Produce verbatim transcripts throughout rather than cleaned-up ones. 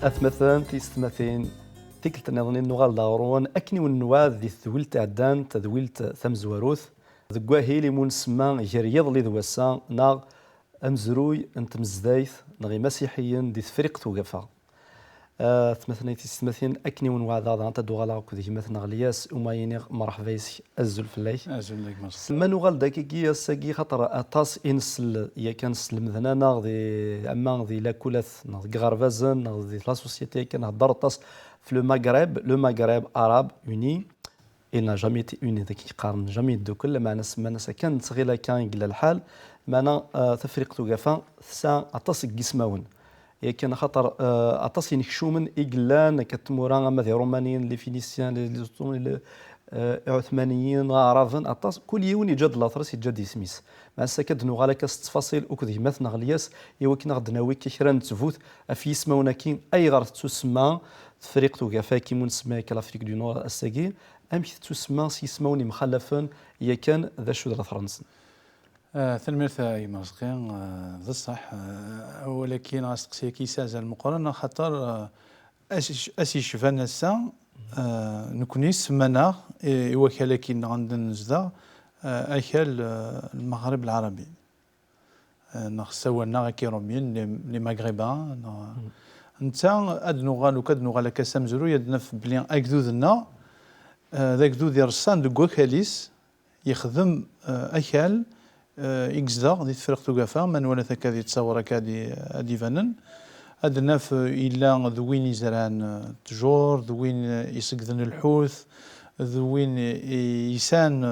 Atmaten, tiyessetmatin, tikkelt nniḍen i nuɣal-d ɣur-wen akken i wen-newɛed di tedwilt iɛeddan, tadwilt tamezwarut, deg wahil imu nsemma gar yiḍelli d wass-a, neɣ amezruy n tmezdayt neɣ imasiḥiyen di Tefriqt Ugafa. Ah, atmaten, tiyessetmatin, akken i wen-weɛdeɣ, daɣen ad d-uɣaleɣ akked gma-tneɣ Lyas, uma iniɣ mṛeḥba yes-k, azul fell-ak. Azul fell-ak, Mass. Ma nuɣal-d akkagi ass-agi, xaṭer aṭas i nsell yakan slemden-aneɣ di, ama di lakulat neɣ deg iɣerbazen neɣ di la société, yakan nhedder aṭas f le Maghreb, le Maghreb arabe uni. Il n'a jamais été uni, d akken qqaren jamais yeddukel, meɛna semman-as akken, nettɣil akka i yella lḥal, meɛna, ah, Tafriqt Ugafa tesɛa aṭas n yismawen. Yakan axaṭer, ah, aṭas inekcumen i yellan, akka tmura, ama d Irumaniyen, les Phéniciens, les, les Ottomans, les, ah, Iɛuthmaniyen, Aɛraben, aṭas, kul yiwen yeǧǧa-d later-is, yeǧǧa-d isem-is. Meɛna ass-a akka ad d-nuɣal akka s ttfaṣil akked gma-tneɣ Lyas, i wakken ad ɣ-d-nawi akka kra n ttbut ɣef yismawen-agi, ayɣer tettusemma Tefriqt Ugafa-agi, mu nsemma akka l'Afrique du Nord ass-agi, amek tettusemma s yismawen yemxalafen, yakan d acu d later-nsen? Ah, tanemmirt a gma Rezqi, ah, d ṣṣeḥ, ah, awal-agi neɣ asteqsi-agi yesɛa azal meqqren, axaṭer, ah, as-, as yecban ass-a, ah, nekni semman-aɣ i, i wakal-agi neɣ anda nezdeɣ, ah, akal, ah, Lmeɣrib Lɛarabi. Ah, neɣ ssawalen-aɣ akka Iṛumyen, les, les Maghrébins, neɣ, netta ad nuɣal, ukan ad nuɣal akka s amezruy, ad naf belli agdud-nneɣ, ah, d agdud ireṣṣan deg wakal-is, yexdem, eh, akal, eh, i yezdeɣ di Tefriqt Ugafa, ma nwala-t akka di ttawar akka ad i-, ad d-ibanen. Ad naf, eh, yella d win izerɛen, eh, ttjur, d win, eh, isegden lḥut, d win i, i yesɛan,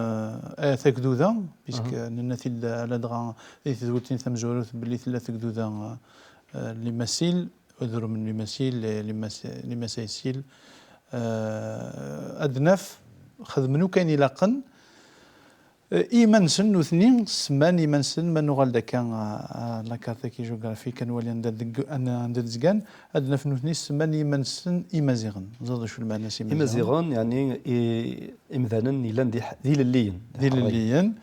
eh, tagduda, puisque nenna-t-id ladɣa di tedwilt-nni tamezwarut belli tella tagduda, eh, eh, les Massiles, udrum n les Massiles, les, les Mas-, les Massaysiles. Eh, ad naf, xedmen akk ayen ilaqen, Eh, i yiman-nsen nutni, semman i yiman-nsen, ma nuɣal-d akka, ah, ah, la carte-agi géographique, ad nwali anda deg, an-, anda d-zgan, ad naf nutni semman i yiman-nsen Imaziɣen. Teẓriḍ d acu lmeɛna-s Imaziɣen? Imaziɣen, yeɛni, i, imdanen yellan d iḥ-, d ilelliyen. D ilelliyen.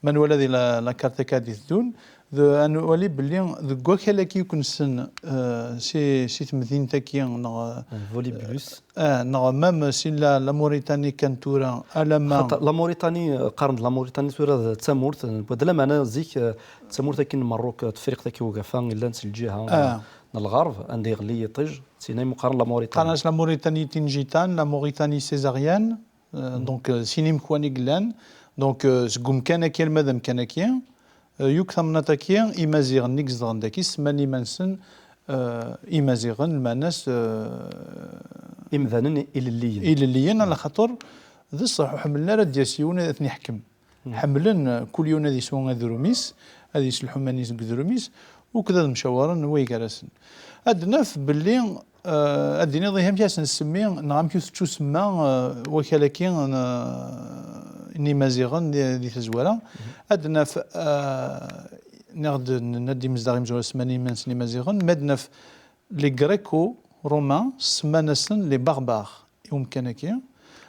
Ma nwala di la, la carte-agi ad d-iteddun, d, ad nwali belli deg wakal-agi akk nessen, eh, si, si temdint-agi, neɣ, eh, Volubilis. Ah, neɣ même si la, la Mauritanie kan tura, alamma xaṭer la Mauritanie, eh, qqaren-d la Mauritanie tura d tamurt, eh, d lameɛna zik, eh, d tamurt akken n Merruk, eh, Tefriqt akken Ugafa, llan si lǧiha, eh, n lɣerb, anda iɣelli yiṭij, sin ay mu qqaren la Mauritanie. Qqaren-as la Mauritanie Tinjitan, la Mauritanie césarienne, eh, donc, eh, sin imekwan i yellan, donc, eh, seg umkan-agi alma d amkan-agi, Eh, yakk tamnaḍt-agi, Imaziɣen i izedɣen dagi, semman iman-nsen, eh, Imaziɣen, lmeɛna-s, eh, imdanen ilelliyen. Ilelliyen, ala xaṭer d ṣṣeḥ, ur ḥemmlen ara ad d-yas yiwen ad ten-iḥkem. Ḥemmlen, eh, kul yiwen ad yesɛu adrum-is, ad yesselḥu iman-is deg udrum-is, ukked ad mcawaren way gar-asen. Ad naf belli Eh, ad d-tiniḍ ihi amek i as-nsemmi, neɣ amek i tettusemma, eh, wakal-agi n, eh, n Imaziɣen di, di tazwara. Ad naf, eh, nniɣ-d, nenna-d imezdaɣ imezwura semman iman-nsen Imaziɣen, ma ad naf les Gréco-Romains semman-asen les Barbares i umkan-agi,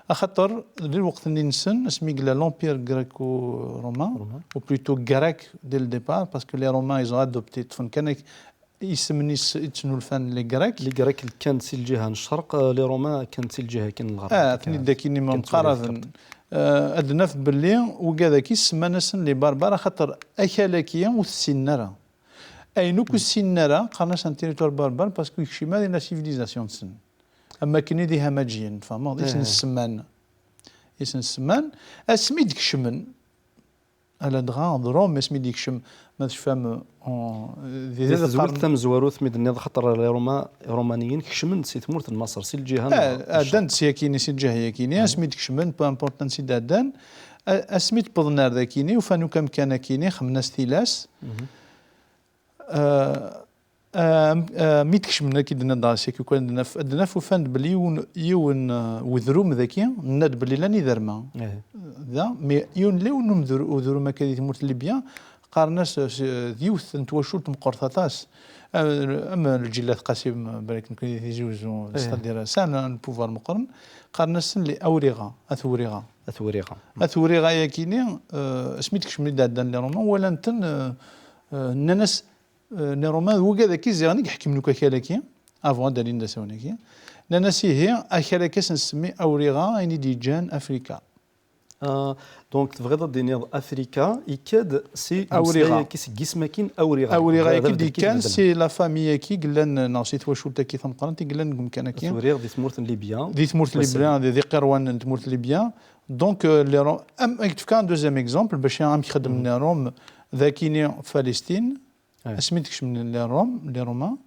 axaṭer di lweqt-nni-nsen, asmi yella l'Empire Gréco-Romain, ou plutôt grec dès le départ, parce que les Romains, ils ont adopté, ṭṭfen kan isem-nni s-, i ttnulfan les Grecs. Les Grecs kkan si lǧiha n ccerq, eh, les Romains kkan si lǧiha kan n lɣerb. Ah, atni-d akkin mqaraben. Eh, ad naf belli wigad-agi semman-asen les barbares, axaṭer akal-agi ur t-ssinen ara. Ayen akk ur ssinen ara, qqaren-as un territoire barbare parce que yekcem ara di la civilisation-nsen. Am wakken i d ihamaǧiyen, tfehmeḍ? I sen-semman. I sen-semman, asmi d-kecmen, Aladɣa d Ṛum, asmi d-yekcem, ma tecfam, eh, di, di tezwirt tamezwarut, mi d-tenniḍ, xaṭer les Romains, Iṛumaniyen kecmen-d si tmurt n Maṣer, si lǧiha n, eh, ɛeddan-d si yakini, si lǧiha yakini, asmi d-kecmen, peu importe ansi d-ɛeddan, a-, asmi d-wwḍen ar dakini, ufan akk amkan akini, xemmen-as tilas. Eh, Ah, ah, mi d-kecmen, akka i d-nenna dɣa, seg ukan ad naf, ad naf ufan-d belli yiwen, yiwen, ah, wedrum daki, nenna-d belli llan iderma. Da, mais yiwen, llan yiwen n umdur-, udrum akka di tmurt n Libya, qqaren-as, ah, s-, d yiwet n twacult meqqret aṭas. Ah, am Lǧillat Qasim, balak nekni di Tizi Uzzu, c'est-à-dire, sɛan un pouvoir meqqren, qqaren-asen les Awriɣa, At Wriɣa. At Wriɣa. At Wriɣa yakini, ah, asmi d-kecmen i d-ɛeddan les Romains, walan-ten, ah, ah, nnan-as, Eh, les Romains d wigad-agi ziɣen i iḥekmen akk akal-agi, Avant ad d-alin d asawen-agi. Nnan-as ihi, akal akka s-nsemmi Awriɣa, ayen i d-yeǧǧan Afrika. Ah, donc tebɣiḍ ad d-tiniḍ Afrika, ikka-d si Awriɣa. Umeslay-agi, seg yisem-akin Awriɣa. Awriɣa D- agi d- d-ikkan d- si la famille-agi yellan, neɣ si twacult-agi tameqqrant i yellan deg umkan-agi. Awriɣ di tmurt n Libya. Di tmurt n Libya, di, di Qirwan n tmurt n Libya. Donc, euh, les Ro-, am, ad k-d-fkeɣ un deuxième exemple, bac amek xeddmen les Roms, d akini Palestine, Ah. asmi d-kecmen les Roms, les Romains,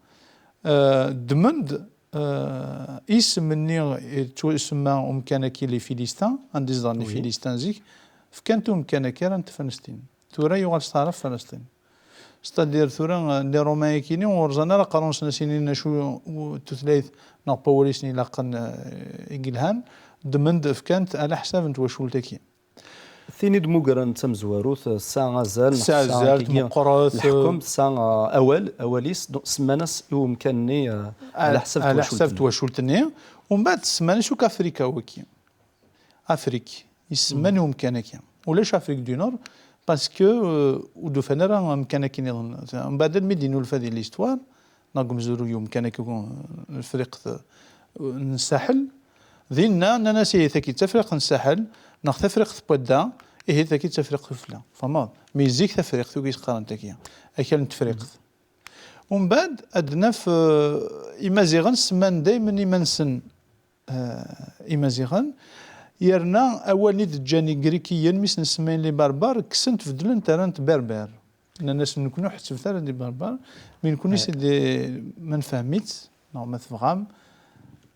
euh, ddmen-d, euh, isem-nni yettwasemma umkan-agi les Philistins, anda i zedɣen les Oui. Philistins zik, fkan-t i umkan-agi ara n Tfalestin. Tura yuɣal s taɛrabt Falestin. C'est-à-dire tura, euh, les Romains-agi-ni ur ẓan ara aqerru-nsen ad s-inin acu u-, tutlayt neɣ n wawal i sen-ilaqen, euh, i yelhan, ddmen-d fkan-t ɛla ḥsab n twacult-agi. Tin i d-mmugren d tamezwarut, tesɛa azal, neɣ Tesɛa azal, tagi tmeqqret, leḥkem, tesɛa, uh, awal, awal-is, donc, semman-as i umkan-nni, uh, ɛla ḥsab n ɛla ḥsab n twacult-nni. Twacult-nni. Umbeɛd semman-as akk Afrika waki. Afrik, isemman i umkan-agi. Ulac Afrik du Nord, parce que, euh, ur d-ufan ara amkan-agi nniḍen. Umbeɛd almi d-innulfa di l'histoire, neɣ deg umezruy umkan-agi, euh, Lefriqt, euh, n Saḥel, dinna nnan-as ihi tagi d Tafriqt n Saḥel, neɣ Tafriqt n Wadda, ihi tagi d Tafriqt Sufella. Tfehmeḍ? Mi zik Tafriqt, ugi s-qqaren tagi. Akal n Tefriqt. Umbeɛd ad naf, euh, Imaziɣen semman daymen iman-nsen, euh, Imaziɣen, yerna awal-nni d-ǧǧan Igrikiyen, mi sen-semmayen les Barbares, kksen-t, beddlen-t, rran-t Berber. Nnan-asen, nekkni ur ḥettbet ara di Berber, mi nekkni c'est des, ma nfehhem-itt, neɣ ma tebɣam,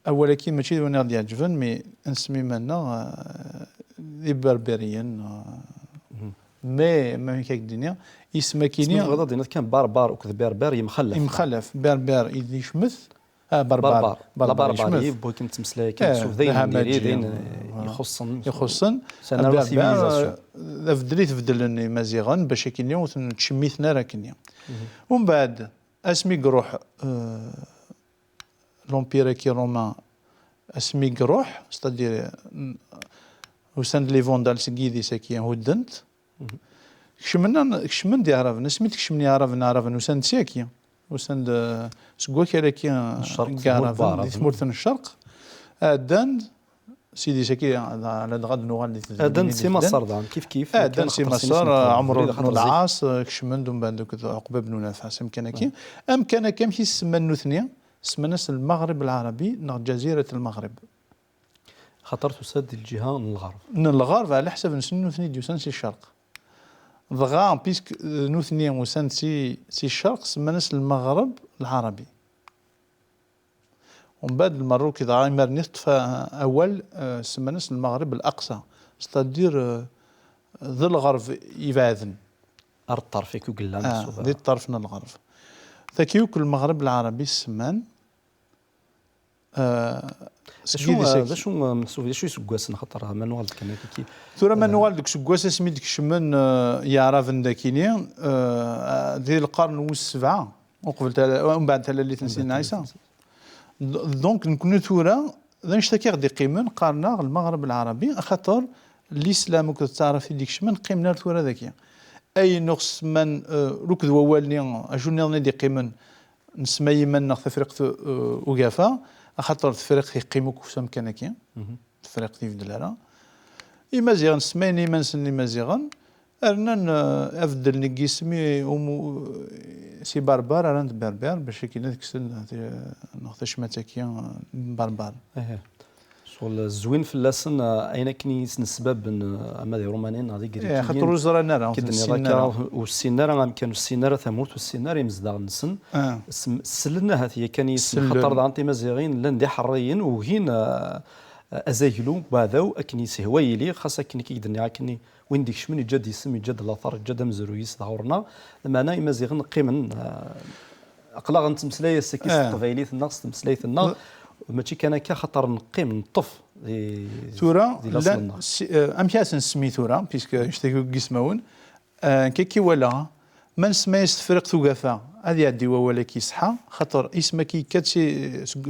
awal-agi mačči d win i ɣ-d-iɛeǧben, mi nsemmi iman-nneɣ, euh, d Iberberiyen, euh, mais, ma amek ad k-d-iniɣ, isem-agi-ni Tebɣiḍ ad d-tiniḍ kan Barbar akked Berber yemxallaf. Yemxallaf, Berber i d-yecmet, ah, Barbar, Barbar. La Barbar Barbarie, yecmet. Bu akken nettmeslay Eh, akken, d ayen d n diri, d ayen Hamaǧi, ixuṣṣen. Ixuṣṣen, C'est un arbre Berber, civilisation. eh, d abeddel i t-beddlen Imaziɣen, bac akken-nni ur ten-ttcemmiten ara akken-nni. Umbeɛd, asmi i iruḥ, eh, l'empire-agi romain, asmi i iruḥ, c'est-à-dire, n-, usan-d les Vandales seg yidis-agi, hudden-t. Kecmen, kecmen-d Iɛraben, asmi d-kecmen Iɛraben, Iɛraben usan-d syagi, usan-d, eh, seg wakal-agi, eh, Ccerq, n Iɛraben, tmurt n Iɛraben. Di tmurt n ccerq, ɛeddan-d, sidi sagi, ladɣa ad nuɣal di Ɛeddan-d si Maṣer daɣen, kif kif. Ɛeddan-, si Maṣer, eh, Ɛmer ibn Lɛas, eh, kecmen-d umbeɛd akked Ɛuqba ibn Nafiɛ, s amkan-agi. Amkan-agi, amek i s-semman nutni? Semman-as Lmeɣreb Lɛarabi, neɣ Ǧazirat Lmeɣreb. Xaṭer tusa-d di lǧiha n lɣerb. N lɣerb, ɛla ḥsab-nsen nutni d-yusan si ccerq. Dɣa, puisque, eh, nutni usan-d si, si ccerq, semman-as Lmeɣreb Lɛarabi. Umbeɛd Lmerruk, dɣa imir-nni teṭṭef, eh, awal, eh, semman-as Lmeɣreb Laqsa, c'est-à-dire, eh, d lɣerb ibeɛden. Ar ṭṭerf i yellan, ah, di ṭṭerf n lɣerb. Tagi akk Lmeɣreb Lɛarabi semman, eh, seg Acu, yidis-agi. d acu, eh, meḥsub, d acu iseggasen, xaṭer ma nuɣal-d kan akka. Tura ma nuɣal deg useggas asmi d-kecmen, eh, Yeɛraben dagini, eh, di lqern wis sebɛa, uqbel tala-, umbeɛd talalit n Sidna Ɛisa. D-, donc, nekkni tura, d annect-agi i ɣ-d-iqqimen, qqaren-aɣ Lmeɣreb Lɛarabi, axaṭer Lislam akked taɛrabt i d-ikecmen, qqimen ar tura dagi. Ayen ur semman, eh, akked wawal-nni, acu nniḍen i d-iqqimen, nesma iman-nneɣ Tafriqt, eh, Ugafa, axaṭer Tefriqt yeqqim akk s amkan-agi. Tefriqt ibeddel ara. Imaziɣen smayen iman-nsen Imaziɣen, rnan, eh, abeddel n yisem i umu-, si Barbar rran-t Berber, bac akken ad kksen, eh, neɣ tacmat-agi, eh, n Barbar. Ih. Ccɣel zwin fell-asen, eh, ayen akken i sen-sbaben, eh, ama d Iṛumanen neɣ d Igrikiyen. Eh, xaṭer ur ẓran ara, ur ten-ssinen ara. Ur ssinen ara amkan, ur ssinen ara tamurt, ur ssinen ara imezdaɣ-nsen. Ah. Sem-, sellen ahat yakan i yisem, sellen. Xaṭer daɣen Timaziɣin llan d iḥeṛṛiyen, ugin, eh, azaglu n uɛdaw akken yeshwa yili, xas akken i k-d-nniɣ akken i, win d-ikecmen yeǧǧa-d isem, yeǧǧa-d later, yeǧǧa-d amezruy-is d ɣur-neɣ. Lameɛna Imaziɣen qqimen, eh, aql-aɣ nettmeslay ass-agi s teqbaylit-nneɣ, s tmeslayt-nneɣ, mačči kan akka, xaṭer neqqim, neṭṭef di, tura, di laṣel-nneɣ. Si-, eh, amek ara s-nsemmi tura, puisque nctaki deg yismawen, eh, nekk akka i walaɣ, ma nsemma-yas Tefriqt Ugafa, ad iɛeddi wawal-agi ṣṣeḥḥa, xaṭer isem-agi yekka-d si, seg,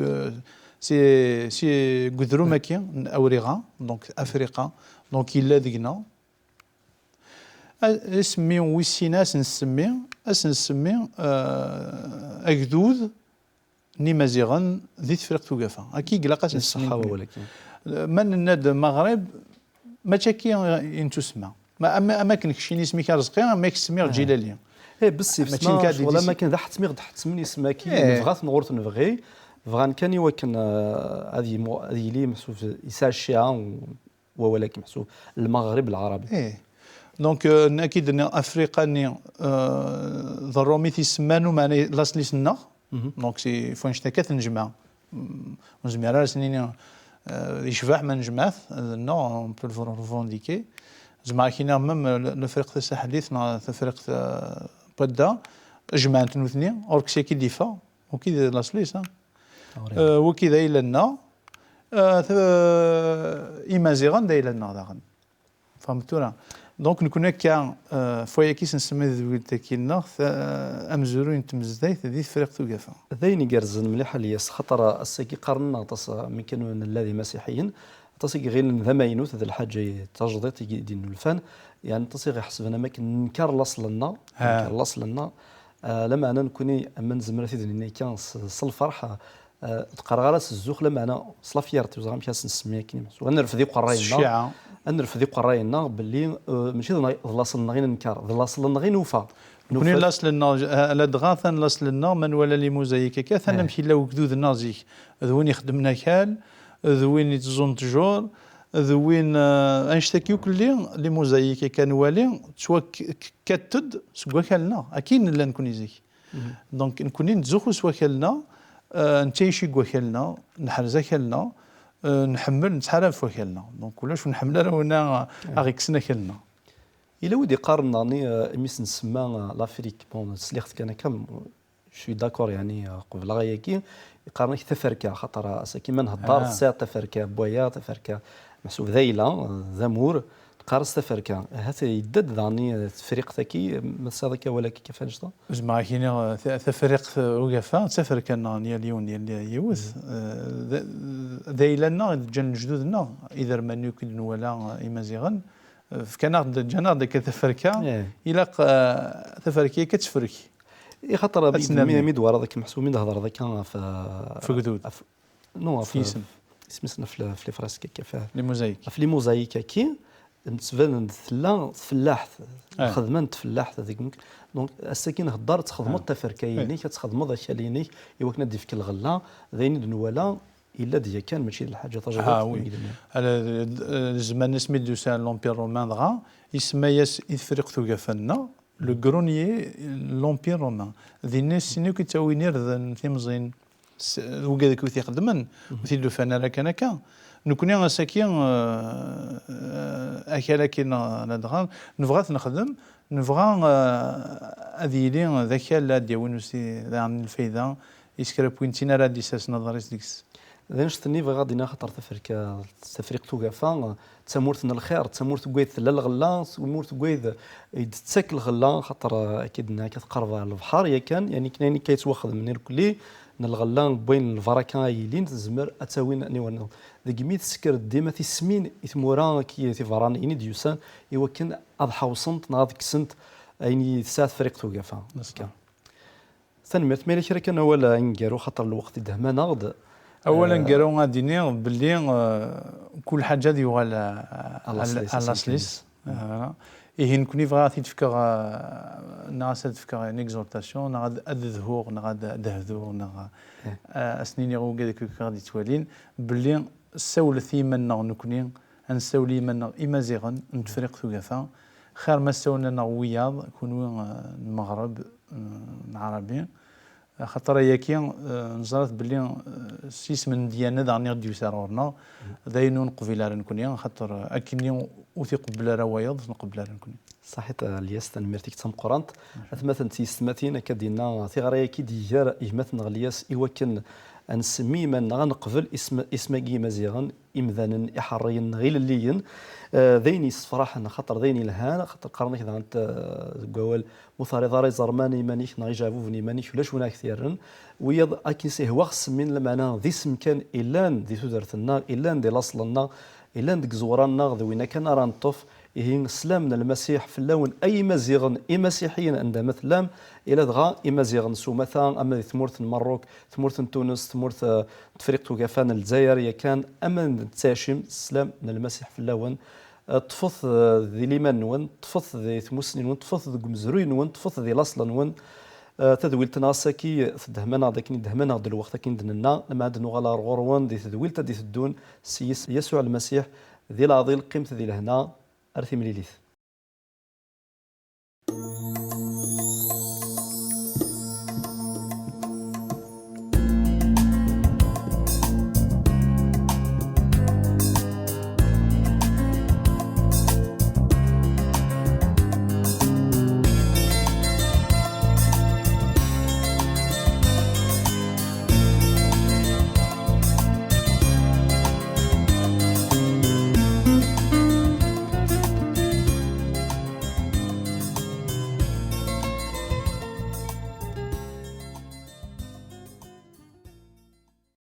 si, si, deg udrum-agi n Awriɣa, donc Afriqa, donc yella deg-neɣ. A-, asmi wis sin ad s-nsemmi, ad s-nsemmi, eh, agdud, n Imaziɣen di Tefriqt Ugafa. Akka i ilaq ad s-nessemmi. Ṣṣeḥḥa wawal-agi. Ma nenna-d Maɣrib, mačči akka i nettusemma. Ma, am, am akken keččini isem-ik Arezqi, am akken semmiɣ Ǧilali. Eh, bessif, mačči nekk ad d-icɣel am akken d aḥettem i ɣ-d-ḥettmen isem-agi, eh, nebɣa-t neɣ ur t-nebɣi, bɣan kan i wakken, eh, ad yemu-, ad yili meḥsub yesɛa cciɛa u-, wawal-agi meḥsub Lmeɣrib Lɛarabi. Eh. Donc, euh, nekk i d-nniɣ Afriqa-nni, euh, d Rrumit i s-semman, umeɛna laṣel-is nneɣ. Donc, c'est, faut annect-akka ad t-nejmeɛ. Mm, ur nezmir ara ad s-nini, euh, yecbeḥ ma nejmeɛ-t, d nneɣ, on peut le revendiquer. Zemreɣ ad k-iniɣ même, euh, le, Lefriq Tasaḥlit neɣ Tefriqt, euh, Padda, jemɛen-t nutni, or que c'est qui d-yeffeɣ, waki d laṣel-is, hein. Euh, waki d ayla-nneɣ, euh, t-, Imaziɣen d ayla-nneɣ daɣen. Tfehmeḍ tura? Donc, nekkni akka, euh, ɣef wayagi i s-nsemmi tedwilt-agi-nneɣ, ta-, amezruy n tmezdayt di Tefriqt Ugafa. D ayen igerrzen mliḥ a Lyas, xaṭer ass-agi qqaren-nneɣ aṭas, mi kan nella d imasiḥiyen, aṭas i iɣilen d amaynut, d lḥaǧa tajdiṭ i d-innulfan, yeɛni aṭas i ɣ-iḥesben am akken nenker laṣel-nneɣ, nenker laṣel-nneɣ. Ah, lameɛna nekkni, ma nezmer ad t-id-nini akka s, s lferḥ, ah, ur d-qqareɣ ara s zzux, lameɛna s la fierté, ur ẓriɣ amek ad s-nsemmi akken i meḥsub. Ad nerfed iqerray-nneɣ, ad nerfed iqerray-nneɣ belli, ah, mačči d, d laṣel-nneɣ i nenker, d laṣel-nneɣ i nufa. Nekkni nufa laṣel-nneɣ, ah, ladɣa atan laṣel-nneɣ, ma nwala les mosaïques akka, atan amek yella wegdud-nneɣ zik. D win ixeddmen akal, d win iteẓẓun ttjur, d win, ah, annect-agi akk lli, les mosaïques akka nwali, ttwakkat-d seg wakal-nneɣ. Akken nella nekkni zik. Donc, nekkni nettzuxxu s wakal-nneɣ, euh, nettɛici deg wakal-nneɣ, neḥrez akal-nneɣ, euh, nḥemmel, nettḥarab ɣef wakal-nneɣ. Donc, ulac ur nḥemmel ara win a, a ɣ-ikksen akal-nneɣ. Yella wid iqqaren daɣen, euh, imi s-nsemma, euh, l'Afrique, bon, sliɣ-t kan akka, je suis d'accord, yeɛni, euh, qebleɣ ayagi, iqqaren-ak taferka, xaṭer, euh, ass-agi ma nhedder, tesɛiḍ taferka n waya, taferka meḥsub d ayla, euh, d amur, teqqar-as taferka. Ahat yedda-d daɣen, eh, tefriqt-agi, ma tesɛiḍ akka awal akka kif annect-a? Zemreɣ ad k-iniɣ, eh, ta-, tafriqt, eh, ugafa, d taferka-nneɣ n yal yiwen, n yal yiwet. Eh, d, d ayla-nneɣ i d-ǧǧan lejdud-nneɣ, iderman akk i d-nwala, eh, Imaziɣen. Eh, fkan-aɣ-d, ǧǧan-aɣ-d akka taferka, ilaq, eh, taferka akka ad tefrek. I xaṭer mi, mi d-twalaḍ akka meḥsub, mi d-thedreḍ akka ɣef, ɣef ugdud. Non, ɣef yisem. Isem-is ɣef le, ɣef les fresques akka, ɣef les mosaïques. Ɣef les mosaïques-agi, nettbanen-d tella tfellaḥt, lxedma n tfellaḥt deg mumkin. Donc, ass-agi nhedder, ad txedmeḍ taferka-inek, ad txedmeḍ akal-inek, i wakken ad d-ifk lɣella, d ayen i d-nwala, yella-d yakan, mačči d lḥaǧa tajdiṭ. Ah, oui. Ala, d, d, zzman asmi d-yusa l'Empire romain dɣa, isemma-yas i Tefriqt Ugafa-nneɣ, le grenier, l'Empire romain. Dinna i sin akk i ttawin irden, timẓin. S-, wigad akk i t-ixeddmen, ur t-id-ufan ara kan akka. Nekkni ass-agi, eh, eh, akal-agi neɣ ladɣa, nebɣa ad t-nexdem, nebɣa, eh, ad yili d akal ad d-yawin usi daɣen lfayda i s kra n win tin ara d-isasen aḍris deg-s. D annect-nni bɣiɣ ad d-iniɣ, xaṭer taferka, Tafriqt Ugafa, d tamurt n lxir, d tamurt deg wayd tella lɣella, d tamurt deg wayd i d-tettak lɣella, xaṭer, eh, akka d-nniɣ, akka tqerreb ɣer lebḥer yakan, yani kan ayen akka yettwaxedmen irkelli n lɣella n wayen n lbaraka ay yilin, tezmer ad tawi aniwer-nniḍen. Deg mi tesker dima tismin i tmura, akka, tiberraniyin i d-yusan i wakken ad ḥewṣent neɣ ad kksent ayen i tesɛa Tefriqt Ugafa. Akka. Tanemmirt. Ma yella kra kan awal aneggaru, xaṭer lweqt idehman-aɣ-d. Awal, eh, aneggaru ad d-iniɣ belli, eh, kul ḥaǧa ad yuɣal, eh, à l'asl-is, à l'asl-is. Voilà. Ihi nekkni bɣiɣ ad t-id-fkeɣ, eh, neɣ ad s-ad fkeɣ une exhortation, neɣ ad, ad dhuɣ, neɣ ad, ad hduɣ, neɣ, eh, ad s-nini i wigad akk i ɣ-d-ittwalin belli ssawlet i yiman-nneɣ nekkni, ad nessawel i yiman-nneɣ Imaziɣen n Tefriqt Ugafa, xir ma ssawlen-aneɣ wiyaḍ, kunwi, eh, n Meɣreb, eh, n Ɛarabi. Axaṭer ayagi, eh, neẓra-t belli, eh, s yisem n ddyana daɣen i ɣ-d-yusa ar ɣur-neɣ, d ayen ur neqbil ara nekkni, axaṭer, eh, akkenni ur t-iqebbel ara wayeḍ, ur t-nqebbel ara nekkni. Saḥit a Lyas, tanemmirt-ik d tameqqrant. Atmaten d tiyessetmatin, akka d-yenna tiɣri-agi d-iger gma-tneɣ Lyas i wakken ad nsemmi iman-nneɣ, ad neqbel isem, isem-agi Imaziɣen, imdanen iḥerriyen neɣ ilelliyen. Eh, d ayen yessefraḥen, axaṭer d ayen yelhan, axaṭer qqaren-ak daɣen, eh, deg wawal, ma ur terriḍ ara iẓerman i yiman-ik neɣ ijeɛbuben i yiman-ik, ulac win ara k-t-yerren. Wiyaḍ akken s ihwa ɣ-semmin, lameɛna d isem kan illan di tudert-nneɣ, illan di laṣel-nneɣ, illan deg iẓewra-nneɣ, d winna kan ara neṭṭef, Ihi, sslam n Lmasiḥ fell-awen, ay Imaziɣen imasiḥiyen, anda ma tellam, ila dɣa Imaziɣen s umata, ama di tmurt n Merruk, tmurt n Tunes, tmurt, eh, n Tefriqt Ugafa n Lezzayer yakan, ama d tettɛicim, sslam n Lmasiḥ fell-awen. Eh, ṭṭfet, eh, di liman-nwen, ṭṭfet di tmussni-nwen, ṭṭfet deg umezruy-nwen, ṭṭfet di laṣel-nwen. Eh, tadwilt-nneɣ ass-agi tedhem-aneɣ-d akken i ddehmen-aɣ-d lweqt akken d-nenna, lmeɛna ad nuɣal ar ɣur-wen di tedwilt ad d-iteddun s yis Yasuɛ Lmasiḥ, di leɛḍil, qqimet di lehna, ar timlilit.